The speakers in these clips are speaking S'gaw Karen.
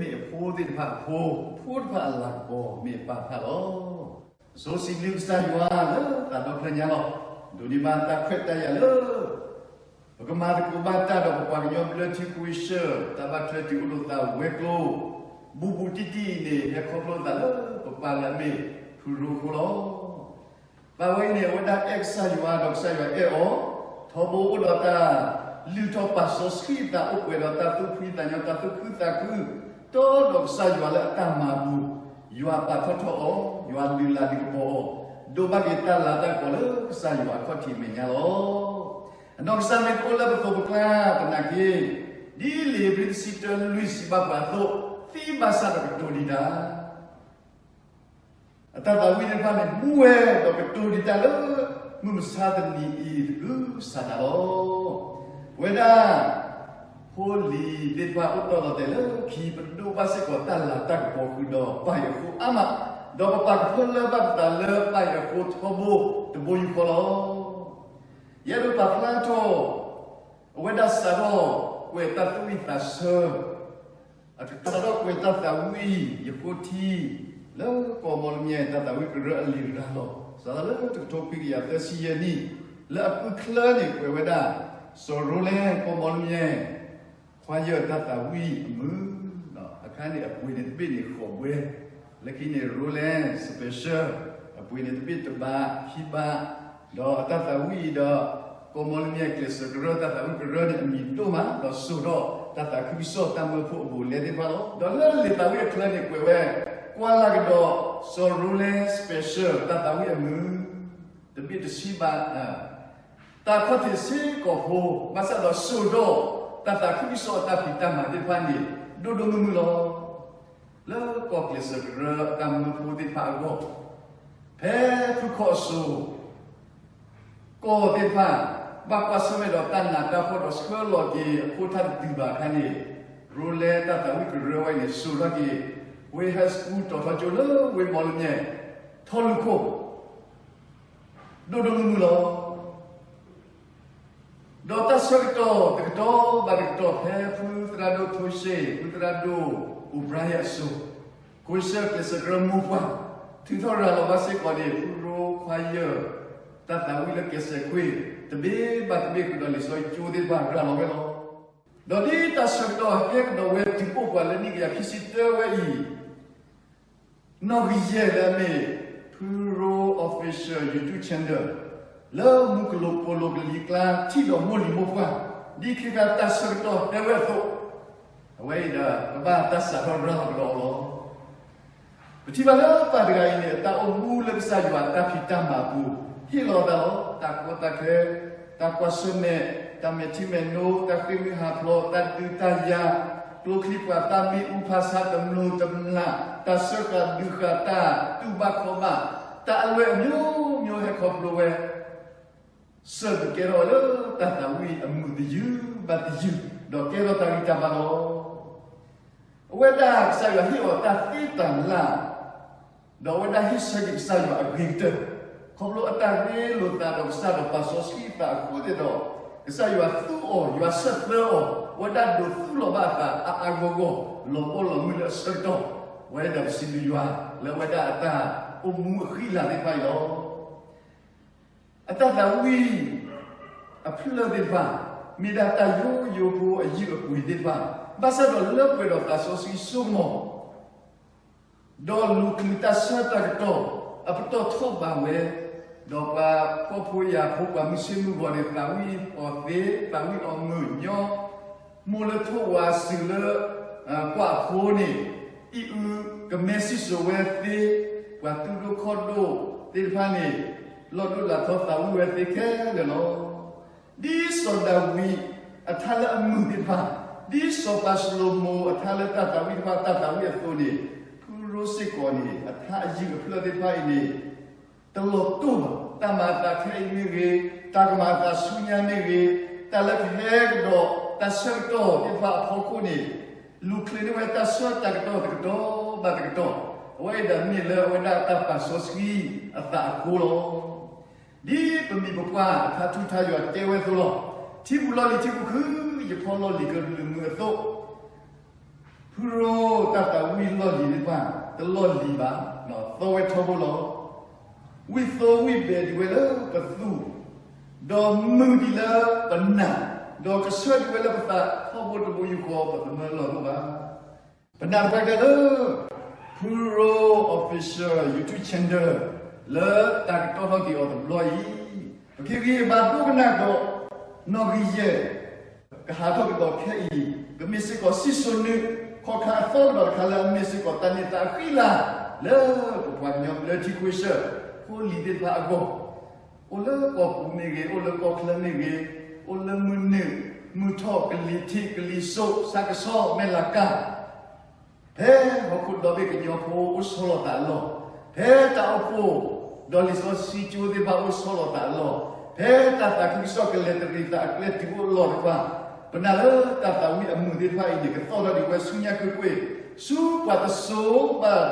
မ့ၢ်အဖိသ့ၣ်တဖၣ်အဖိ, ဖိတဖၣ်အလၤကပီၤမ့ၢ်အပၢ်တဖၣ်လီၤ. စီဆှံဘျုးကစၢ်ယွၤလၢသးဒီဖျၢၣ်ညါလီၤ. ဒိးန့ၢ်ဘၣ်တၢ်ခွဲးတၢ်ယာ်လၢ ပကမၤသကိးဘၣ်တၢ်ဒီးပပှၤကညီဘျၢထံခဝ့ၡၢၣ် တၢ်ဘၣ်ထွဲတုၤအိၣ်လိာ်သးဝဲၤကျိၤ ဘူးဘူးတံၢ်တံၢ်အံၤန့ၣ် ဟဲခီဖျိသးလၢပပၢ်လၢအမ့ၢ်ဖုရိအဃိလီၤ. ပၢ်ဝဲအံၤန့ၣ် အဝဲဒၣ်အဲၣ်ကစၢ်ယွၤဒီးကစၢ်ယွၤအဲၣ်အီၤ, ထီဘိအိၣ်ဒီးတၢ်လုၢ်ထီၣ်ပာ်စီဆှံအသးအိၣ်ပှဲၤဒီးတၢ်သူၣ်ဖှံသးညီ တၢ်သူၣ်ခုသးခု, တီဒီးကစၢ်ယွၤလၢအတၢ်မၤအပူၤ, ယွၤပာ်ထီၣ်ထီအီၤ, ယွၤလုၢ်လၢ်ဒုးကပီၤအီၤ, ဒိးဘၣ်က့ၤတၢ်လၤတၢ်ကပီၤလၢကစၢ်ယွၤအခီၣ်ထံးအမဲာ်ညါလီၤ. အနီၢ်ကစၢ်မ့ၢ်တအိၣ်လၢပသိးပကျါသနာ်က့, ဒ်လံာ်ဧ့ၤဘြံၤတဆံတၢလွံၢ်စံးဘၣ်ပှၤအသိး, သံဘၣ်ဆၣ်ဒီးကတိၤဒံးတၢ် အတၢ်သးဝံၣ်သ့ၣ်တဖၣ်န့ၣ် မူဝဲဒီးကတိၤဒံးတၢ်လၢ မုၢ်မဆါတနံၤအံၤတကုၤဆးဒးလီၤ. ပဝဲဒၣ် ဖိလံၤသ့ၣ်တဖၣ်အိၣ်တီဒီးတဲာ်လၢခံ ပဒိးဘၣ်စ့ၢ်ကီးတၢ်လၤတၢ်ကပီၤဃုာ်ဒီးပၢ်အံၤအဃိအါမး, ဒီးပပာ်ကဖၢလၢဘၣ်ပသးလၢပၢ်အံၤအဃိထီဘိတဘိယူၢ်ဃီလီၤ. ယအဲၣ်ဒိးပာ်ဖျါထီၣ် အဝဲဒၣ်စးထီၣ်ကွဲးတၢ်သူၣ်ဝံၣ်သးဆၢ အကစးထီၣ်ကွဲးတၢ်သးဝံၣ်ယဃိထံ လၢကီၢ်မီလမျဲၣ်တၢ်သးဝံၣ်ကရၢအလံာ်ရၤလီၤ စးထီၣ်လၢတကထိခွံကယၤသၢဆံယဲၢ်နံၣ်, လၢအကုၢ်ချၢန့ၣ်ကွဲးဝဲဒၣ် စီၤရိလဲ ကီၢ်မီလမျဲၣ် ခွါယၢၢ်တၢ်သးဝံၣ်အမုာ်, အခါန့ၣ်အပှ့ၤန့ၣ်တဘ့ၣ်န့ၣ်ဃိးဘှဲ, လၢခံန့ၣ် Roland Special အပှ့ၤန့ၣ်တဘ့ၣ်တဘးခံဘး, ဒီးအတၢ်သးဝံၣ်အံၤဒီး ကီၢ်မီလမျဲၣ်ကျဲးစၢးကရၢတၢ်သးဝံၣ်ကရၢန့ၣ် အမံၤဒိၣ်မး ဒီးစိာ်ထီၣ်တၢ်သးခုကစီၣ်တၢ်မၢဖိအဘူးအလဲသ့ၣ်တဖၣ်လီၤ. ဒီးလၢလံာ်သးဝံၣ်အချၢန့ၣ်ကွဲးဝဲ ကွၢ်လၢ်ကဒီး စီၤရိလဲ Special တၢ်သးဝံၣ်အမုာ် တဘ့ၣ်တဆံဘး တၢ်ခီၣ်ထံးစ့ၢ်ကီးဖိ ဘၣ်ဆၣ်ဒီးစိာ်ထီၣ်တၢ်သးခုကစီၣ်အတၢ်ဖံးတၢ်မၤသ့ၣ်တဖၣ်န့ၣ် ဒိၣ်ဒိၣ်မုၢ်မုၢ်လီၤ. လၢကီၢ်ကျဲးစၢးကရၢတၢ်မၢဖိသ့ၣ်တဖၣ်အဂီၢ်, ဖဲဖုခီၣ်အစိၤ ကီၢ်သ့ၣ်တဖၣ် ဘၣ်ကွၢ်ဆၢၣ်မဲာ်ဒီးတၢ်နးတၢ်ဖှီၣ်ဒီးဆှၢလီၤက့ၤအဖိထါတတုၤဘၣ်အခါန့ၣ်, ရိလဲတၢ်သးဝံၣ်ကရၢဝဲအံၤန့ၣ် စိာ်ထီၣ်က့ၤ ဝ့ၢ် high school တီၤထီကၠိလၢဝ့ၢ်မီလမျဲၣ် ထီၣ်လူၢ်ခိၣ် ဒိၣ်ဒိၣ်မုၢ်မုၢ်လီၤ. ဒီးတၢ်ဆၢကတီၢ်တကတီၢ်ဘၣ်တကတီၢ်ဖဲဖုသရၣ်ဒိၣ်ထိၣ်ရှ့ၣ် ဖုသရၣ်ဒိၣ်အိၣ်ဘြါယၤအစိၤ, ခဝ့ၡၢၣ်ကျဲးစၢးကရၢမိၢ်ပှၢ် ထုးထီၣ်ရၤလီၤဘၣ်စ့ၢ်ကီးန့ၣ် ဖုရိခွါယၢၢ် တၢ်သးဝံၣ်လၢကဲးစဲးခွ့ တဘ့ၣ်ဘၣ်တဘ့ၣ်ဃုာ်ဒီးလံာ်စီဆှံကၠိသ့ၣ်တဖၣ်ရၤလီၤဝဲလီၤ. ဒီးဒ်တၢ်ဆၢကတီၢ်ဟဲကဒီးဝဲတုၤအိၣ်ပှၤလၢနံၣ်ကယၤခံဆံတၢဝဲအံၤ နီၣ်ဂံၢ်ယဲၢ်လၢအမ့ၢ် ဖုရိ official YouTube channel လၢမူကလိာ်ပိာ်လိာ်ကလံၤကျါ ထံၣ်ဒီးမိၢ်လံၤမိၢ်ပှၢ် ဒ်ခဲခါတၢ်ဆၢကတီၢ်ဟဲဝဲအသိး, အဝဲအံၤဒီး ကဘၣ်တၢ်စးထီၣ်ရၤလီၤကဒီးအီၤလီၤ. ပထံၣ်ဘၣ်လၢပၢ်တဂၤအံၤန့ၣ် အတၢ်အိၣ်မူလၢကစၢ်ယွၤအတၢ်ဖံးတၢ်မၤအပူၤ ဟ့ၣ်လီၤအသးလီၤ. တၢ်ကီတၢ်ခဲ, တၢ်ကွၢ်ဆၢၣ်မဲာ်, တၢ်မဲာ်ထံမဲာ်နိ, တၢ်ဃ့ၢ်မှံဟးဖျိး, တၢ်ဒုးတၢ်ယၤ, ကျိချံပှၤသၣ်မ့ၣ်အူဖးဆါတမျိးတမျာ်, တၢ်စၢဃာ်ဒုးဃာ်တၢ်တူၢ်ဘၣ်ခီၣ်ဘၣ်, တၢ်အလွဲၢ်အမျိုးမျိုးဟဲခီဖျိဝဲ စၢၤဒုးကဲထီၣ်ဝဲလၢတၢ်သးဝံၣ်အမုာ်တယုၢ်ဘၣ်တယုၢ်, ဒီးကဲထီၣ်တၢ်ဂံၢ်တၢ်ဘါလီၤ. အဝဲဒၣ်ကစၢ်ယွၤဟ့ၣ်အီၤတၢ်သ့တၢ်လၢ်, ဒီးအဝဲဒၣ်ဟ့ၣ်ဆၢက့ၤကစၢ်ယွၤအဂ့ၤကတၢၢ်, ခီဖျိအတၢ်ရ့လိာ်သးဒီးကစၢ်ဒီးပာ်စီဆှံအသးအဃိသ့ၣ်ဒီး, ကစၢ်ယွၤသူအီၤ, ယွၤဆၢသၢအီၤ, အဝဲဒၣ်ဒိးသူလီၤဘၣ်အသးအါအါဂီၢ်ဂီၢ်, လီၤဘီလီၤမုၢ်လၢအဆၢကတီၢ်, အဝဲဒၣ်ပစံးဘျုးယွၤလၢအဝဲဒၣ်အတၢ်အိၣ်မူအဃံအလၤသ့ၣ်တဖၣ်အံၤလီၤ. အတၢ်သးဝံၣ်အဖျၢၣ်သ့ၣ်တဖၣ် မ့ၢ်ဒၣ်တၢ်ယိယိဖိအယုၢ်အပှ့ၤသ့ၣ်တဖၣ်, ဘၣ်ဆၣ်ဒီးလၢပှဲၤဒီးသးစီဆှံစိကမီၤ, ဒီးလူၤချုးတၢ်ဆၢတၢ်ကတီၢ် အပတီၢ်ထီၣ်ဘၣ်ဝဲ, ဒီးပှၤဖှီၣ်ဖိယာ်ဖိပှၤမုၢ်ဆ့ၣ်မုၢ်ဂီၤန့ၣ် သးဝံၣ်အီၤသ့, သးဝံၣ်အီၤမုာ်ညီ, မိၢ်လၢထိၣ်ဝါစုၤလၢ ကွၢ်အဖိန့ၣ် အံၣ်အုကမဲစံၣ်စိၤဝဲသ့, ပှၤတူၢ်ဒိၣ်ခီၣ်ဒိၣ်သ့ၣ်တဖၣ်န့ၣ် လီၤဒိၣ်လၢ်ထီသးဝံၣ်ဝဲသ့ခဲလၢာ်လီၤ. ဒ်စီၤဒၤဝံးအထါလၢအမုာ်သ့ၣ်တဖၣ်, ဒ်စီၤပၤၡလိၤမိၤအထါလၢတၢ်သးဝံၣ်တဖၣ် တၢ်သးဝံၣ်အသိးန့ၣ်, ဖုရိစ့ၢ်ကီးန့ၣ် အထါအယုၢ်အဖျၢၣ်သ့ၣ်တဖၣ်အံၤန့ၣ် တလီၤတိၢ်ဘၣ်. တၢ်မၤအသးခဲအံၤမ့ၢ်ဂ့ၤ, တၢ်ကမၤအသးဆူညါမ့ၢ်ဂ့ၤ, တၢ်လၢကဟဲကဒီးတၢ်ဆၢကတီၢ်သ့ၣ်တဖၣ်အဖီခိၣ်န့ၣ်, လူၤချုးန့ၢ်ဝဲတၢ်ဆၢတၢ်ကတီၢ်တကတီၢ်ဘၣ်တကတီၢ်, အဝဲအံၤဒီးမ့ၢ်လၢအဝဲဒၣ်တၢ်ပာ်စီဆှံအသးအဃိလီၤ. ဒ်ပမိၢ်ပပၢ်အထါထူးထါယွၤတဲဝဲအသိးလီၤ. ထံပူၤလီၢ်လံၤထံပူၤခု, ယဖီလီၢ်လံၤကလုာ်မုာ်အသိး, ဖုရိ ဝံၤလီၢ်လံၤသ့ၣ်တဖၣ် တလီၢ်လံၤဘၣ်, သီဝဲထီဘိလီၤ. ဝံၢ်သိဝံၢ်ဘဲးဒံးဝဲလၢပသူၣ်, ဒီးမုာ်ဒံးလၢပနၢ်, ဒီးကဆှၢဒံးဝဲလၢပသးထီဘိတဘိယူၢ်ဃီ ပသမၢလီၢ်တအိၣ်ဘၣ်. ပနာ်တဖၣ်ကတၢၢ်လၢ Puro Official YouTube Channel လၢတၢ်ကတီၢ်ထီၣ်က့ၤအီၤတဘျီအံၤ, ပက့ၤဂ့ၤဘၣ်ဒိကနၣ်ဒီး နီၣ်ဂံၢ်ယဲၢ် ကဟးထီၣ်ကဒီးခဲအံၤ ကမ့ၢ်စ့ၢ်ကီးစံၣ်စိၤနုာ် ခီၣ်ခါအသီကဒီးတခါလၢအမ့ၢ်စ့ၢ်ကီးတၢ်န့ၢ်သါအဃံအလၤ လၢပပှၤကညီဘျၢထံခဝ့ၡၢၣ် ဖိလံၤသ့ၣ်တဖၣ်အဂီၢ်, အိၣ်လၢကီၢ်ပူၤမ့ၢ်ဂ့ၤ, အိၣ်လၢကီၢ်ချၢမ့ၢ်ဂ့ၤ, အိၣ်လၢမုၢ်နုာ်, မုၢ်ထီၣ်, ကလံၤထံး, ကလံၤစိး, ဆါကဆှီ, မဲၢ်လးကၢ် ဖဲဟီၣ်ခိၣ်ဒီဘ့ၣ်ကညီဖိအိၣ်ဆီလီၤသးအလီၢ်, ဖဲတၢ်အိၣ်ဖှိၣ် ဒီးလံာ်စီဆှံကၠိသ့ၣ်တဖၣ်အိၣ်ဆီလီၤသးအလီၢ်, ဖဲတၢ်သးခုကစီၣ်ကလဲၤတရံးသးအကျဲတုၤအိၣ်အလီၢ်တဖၣ်, ပနာ်လၢတၢ်သးဝံၣ်အမုာ်သ့ၣ်တဖၣ်အံၤန့ၣ် ကသီၣ်ထီၣ်ဒံးဝဲဆူညါကွ့ၢ်ကွ့ၢ်, ဆူပှၤတစိၤဘၣ်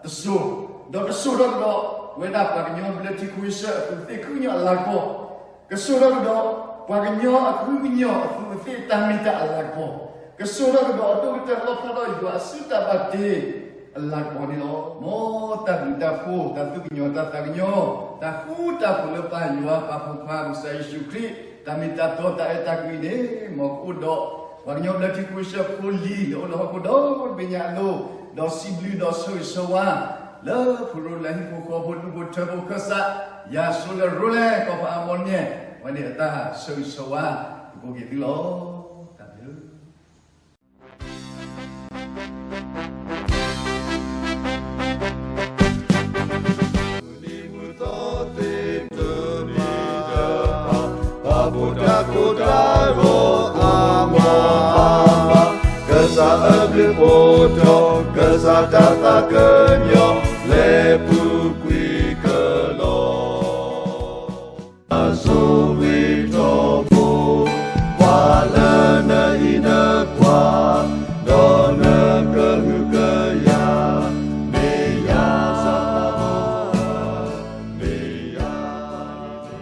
တစိၤ, ဒီးကစိာ်ထီၣ်ကဒီး ဝဲဒၣ်ပှၤကညီဘျၢထံခဝ့ၡၢၣ်အသူးသ့ၣ်ဃုကညီအလၤကပီၤ ကစိာ်ထီၣ်ကဒီး ပှၤကညီအဃုကညီအသူးအသ့ၣ်တၢ်မ့ၢ်တၢ်အလၤကပီၤ, ကစိာ်ထီၣ်ကဒီးအဒိၣ်ကတၢၢ်လီၣ်ဖျါထီၣ်ယွၤအစုတၢ်ဘၣ်တ့အလၤကပီၤန့ၣ်လီၤ. မ်တၢ်ဘျုးတၢ်ဖှိၣ် တၢ်သူၣ်ကညီၤတၢ်သးကညီၤ တၢ်ဃူတၢ်ဖိးလၢပၢ်ယွၤ ပၢ်ဖိခွါကစၢ်ယ့ၣ်ၡူးခရံာ် တၢ်မ့ၢ်တၢ်တီတၢ်အဲၣ်တၢ်ကွံန့ၣ် မ်ကအိၣ်ဒီး ပှၤကညီဘျၢထံခဝ့ၡၢၣ်ဖိလံၤ လၢအိၣ်လၢဟီၣ်ခိၣ်ဒီဘ့ၣ်ညါအလိၤ, ဒီးစံးဘျုးဒီးဆၢဂ့ၤဆၢဝါ လၢဖုရိလၢဟံၣ်ဖိဃီဖိဒူၣ်ဖိထၢဖိခၢၣ်စး ယၤစိၤလၢရိလဲၤကီၢ်ဖးအမီၢ်န့ၣ် ဝဲန့ၣ်အတၢ်ဆၢဂ့ၤဆၢဝါ ပကိးက့ၤသုလီၤ. တၢ်ဘျုး ပာ်ဖှိၣ်တၢ်ကိၢ်တၢ်ဂီၤအါမး, ကစၢ်အဘျုးဖှိၣ်ထီၣ်, ကစၢ်တၢ်သးကညီၤ လဲၤပူၤကွံာ်ကလီၤ. အစိၤဝံထီဘိ, ပှၤလၢနဟံၣ်နကွၢ်, ဒီးနကဟုကယာ်, မ့ၢ်ယၤ, မ့ၢ်ယၤ စးထီၣ်န့ၣ်ယကျ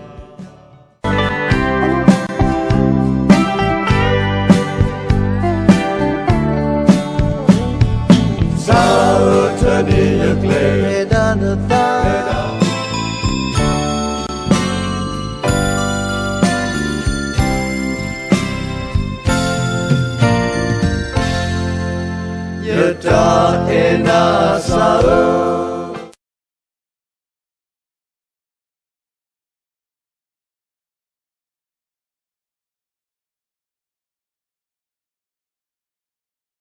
ဲ, ယတၢ်အဲၣ်နၤစၢ်ဧၢ